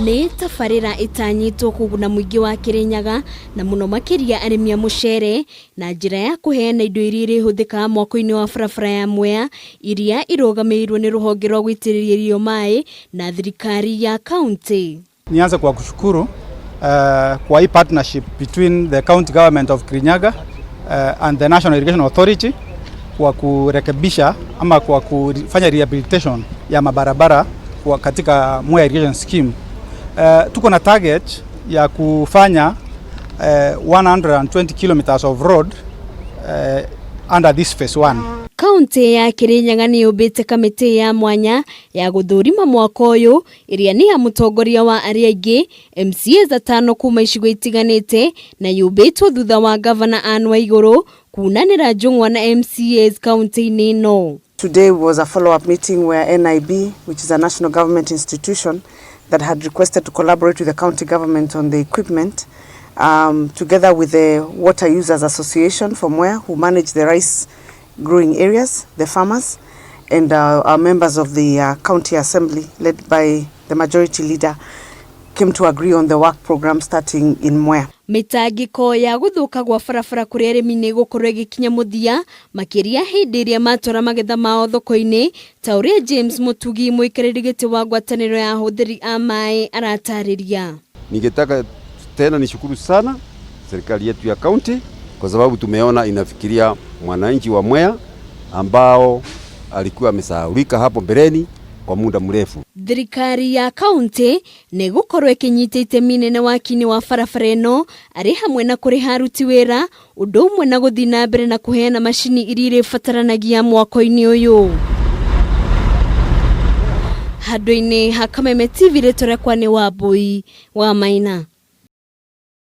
Nĩ tabarĩra ĩtanyĩtwo kũguna mũingĩ wa Kĩrĩnyaga na mũno makĩria arĩmi a mũcere na njĩra ya kũheana indo iria irĩhũthĩkaga mwako-inĩ wa barabara ya Mwea iria irũgamĩrĩirwo nĩ rũhonge rwa gũitĩrĩria irio maĩ na thirikari ya kaunti. Nianze kwa kushukuru kwa hii partnership between the county government of Kirinyaga and the National Irrigation Authority kwa kurekebisha ama kwa kufanya rehabilitation ya mabarabara kwa katika Mwea Irrigation Scheme. Tuko na target ya kufanya 120 kilometers of road under this phase 1. Kaunti ya Kirinyaga nĩ yũmbĩte kamĩtĩ ya mwanya ya gũthũrima mwaka ũyũ ĩrĩa nĩ ya mũtongoria wa arĩa aingĩ MCAs atano kuma icigo itiganĩte na yũmbĩtwo thutha wa gavana Anne Waigũrũ kunanĩra njũng'wa na MCAs kaunti-inĩ ĩno. Today was a follow-up meeting where NIB, which is a national government institution that had requested to collaborate with the county government on the equipment, together with the Water Users Association from Mwea, who manage the rice growing areas, the farmers, and our members of the county assembly, led by the majority leader, came to agree on the work program starting in Mwea. Mĩtangĩko ya gũthũka gwa barabara kũrĩ arĩmi nĩ ĩgũkorwo ĩgĩkinya mũthia makĩria hĩndĩ ĩrĩa matwara magetha mao thoko-inĩ ta ũrĩa James Mutugi mũikarĩri gĩtĩ wa ngwatanĩro ya ahũthĩri a maĩ aratarĩria. Ningetaka tena nishukuru sana serikali yetu ya kaunti kwa sababu tumeona inafikiria mwananchi wa Mwea ambao alikuwa amesahaulika hapo mbeleni kwa muda mrefu. Thirikari ya kaunti nĩ ĩgũkorwo ĩkĩnyita itemi inene waki-inĩ wa barabara ĩno arĩ hamwe na kũrĩha aruti wĩra ũndũ ũmwe na gũthiĩ na mbere na kũheana macini iria irĩbataranagia mwako-inĩ ũyũ. Handũ-inĩ ha Kameme TV rĩtwa rĩakwa nĩ Wambui wa Maina.